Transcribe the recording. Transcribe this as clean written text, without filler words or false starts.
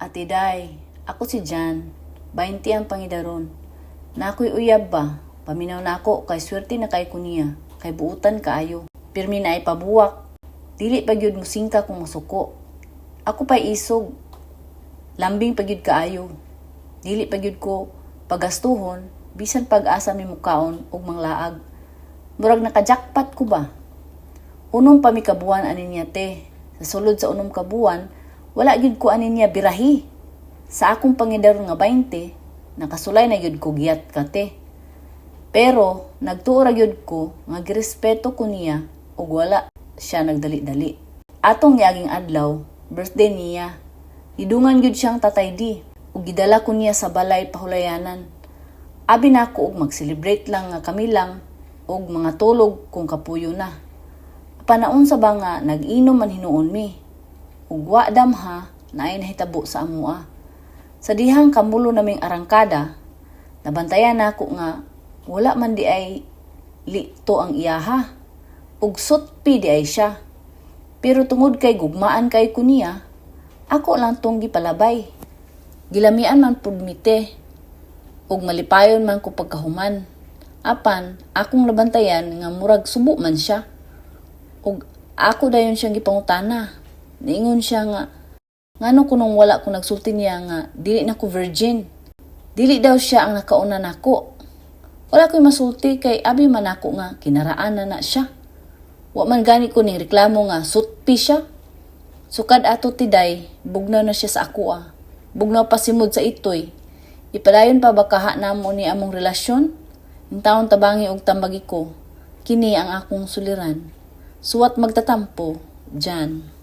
Ate Day, ako si Jan, 20 ang pangidaron. Naa ko'y uyab ba? Paminaw nako kay swerte na kay ko niya, kay buutan kaayo. Pirmi naay pabuwak. Dili pa gyud musingka kung masuko. Ako pa'y isog. Lambing pa gyud kaayo. Dili pa gyud ko pagastuhon bisan pag-asa mi mukaon og manglaag. Murag nakajackpot ko ba? 6 pa mi kabuan ani niya, te. Sa sulod sa 6 ka buwan, wala gyud ko ani niya birahi. Sa akong pangidaron nga 20, nakasulay na gyud ko giyat ka, te. Pero nagtuo ra gyud ko nga girespeto ko niya ug wala siya nagdali-dali. Atong niaging adlaw, birthday niya. Gidungan gyud siyang Tatay D ug gidala ko niya sa balay pahulayanan. Abi nako og mag-celebrate lang nga kami lang ug mga tulog kung kapuyo na. Panaon sa ba nga nag-inom man hinuon mi. Ug wa damha naay nahitabo sa amoa. Sa dihang kamulo naming arangkada, nabantayan nako nga wala man diay lito ang iyaha. Ug sutpi diay siya. Pero tungod kay gugmaan kay ko niya, ako lang tong gipalabay. Gilamian man pud mi, te. Ug malipayon man ko pagkahuman. Apan akong nabantayan nga murag subo man siya. Ug ako dayon siyang gipangutana. Niingon siya nga ngano kunong wala ko nagsulti niya nga dili na ko virgin. Dili daw siya ang nakauna nako. Wala ko'y masulti kay abi man ako nga kinaraan na na siya. Wa man gani ko ning reklamo nga sutpi siya. Sukad ato, tiday, bugnaw na siya sa ako ah. Bugnaw pa simod sa itoy. Ipadayon pa ba kaha namo ni among relasyon? Intawon tabangi og tambagi ko. Kini ang akong suliran. Suwat magtatampo, Jan.